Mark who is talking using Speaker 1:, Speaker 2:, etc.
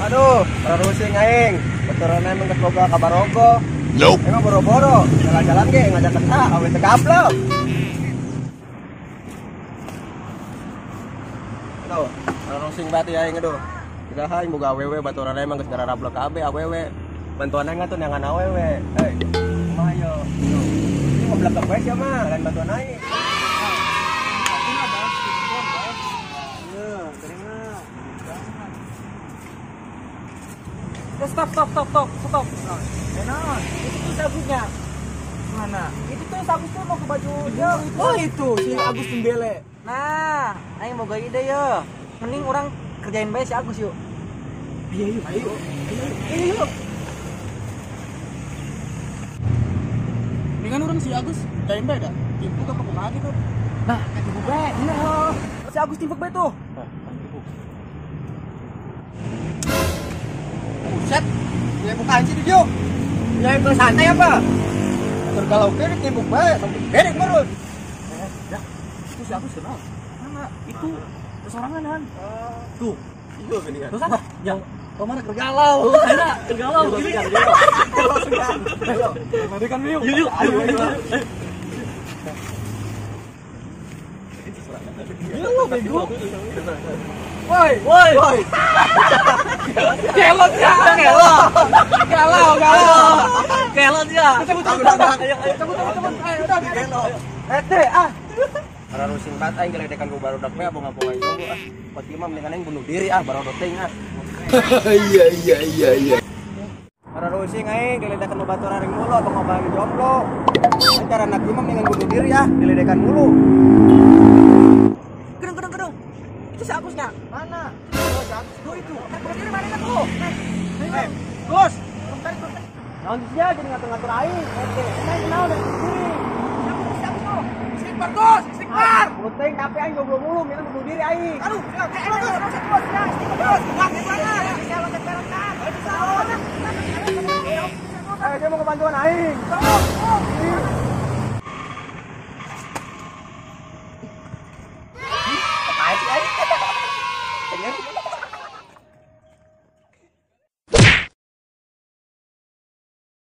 Speaker 1: Aduh, pararusing aing. Baturan emang geus boga kabarogo.
Speaker 2: Nope.
Speaker 1: Emang boro-boro, jalan-jalan ge ngajak kerta awe teu gablek. Aduh, pararusing banget aing aduh. Kumaha aing boga awewe baturan emang geus gararablek kabeh awewe. Bantuan aing atuh neangan awewe. Hei, kumaha yo? Ini ngoblek bae sia mah, lain bantuan aing.
Speaker 3: Stop. Enak. Itu tuh sabuknya. Mana? Itu tuh sabuk tuh mau ke baju dia.
Speaker 4: Oh itu si Agus Dembele.
Speaker 3: Nah, aing mau gaya ide yo. Mending orang kerjain bae si Agus yuk.
Speaker 4: Iya yuk. Ayo. Ayo yuk.
Speaker 5: Mendingan orang si Agus kerjain bae dah. Timpuk apa kumaha gitu.
Speaker 4: Nah, timpuk bae. Iya. Si Agus timpuk bae tuh.
Speaker 1: Buset, ya bukan sih dia. Ya itu santai apa? Tergalau kiri timbuk bae, sampai gerek merun.
Speaker 4: Ya, itu si Agus kenal. Mana? Itu kesorangan han. Tuh.
Speaker 1: Iya gini kan.
Speaker 4: Terus apa? Ya, kemana kergalau?
Speaker 5: Ada kergalau gini.
Speaker 1: Ayo.
Speaker 5: Mari kan yuk.
Speaker 4: Yuk.
Speaker 1: Ayo.
Speaker 4: Bego.
Speaker 1: Woi, woi.
Speaker 4: Kelot ya. Kelot. Galau, galau. Kelot ya. Cabut, cabut. Ayo udah kelot.
Speaker 1: Ete ah. Pararusing banget aing geledekan ku barudak we abong-abong aing jomblo ah. Pati mah mendingan aing bunuh diri ah barodot teuing ah.
Speaker 2: Iya.
Speaker 1: Pararusing aing geledekan ku baturan aing mulu abong-abong aing jomblo. Aing cara anak ieu mah mendingan bunuh diri ah, geledekan mulu.
Speaker 3: Gedung. Itu si Agusnya.
Speaker 1: Mana? Oh, si Agus.
Speaker 3: Tuh itu. Bunuh diri mana tuh?
Speaker 1: Eh, Gus. Naon sia jadi ngatur-ngatur aing. Oke, kenal dari sini.
Speaker 3: Si Agus tuh.
Speaker 5: Istighfar, Gus. Istighfar.
Speaker 1: Penting tapi aing goblok mulu, minum bunuh diri aing.
Speaker 5: Aduh, Gus, Gus, ya, istighfar, Gus. Wah, gimana?
Speaker 3: Bisa loncat berenang.
Speaker 1: Eh, dia mau kebantuan aing.
Speaker 3: Tolong.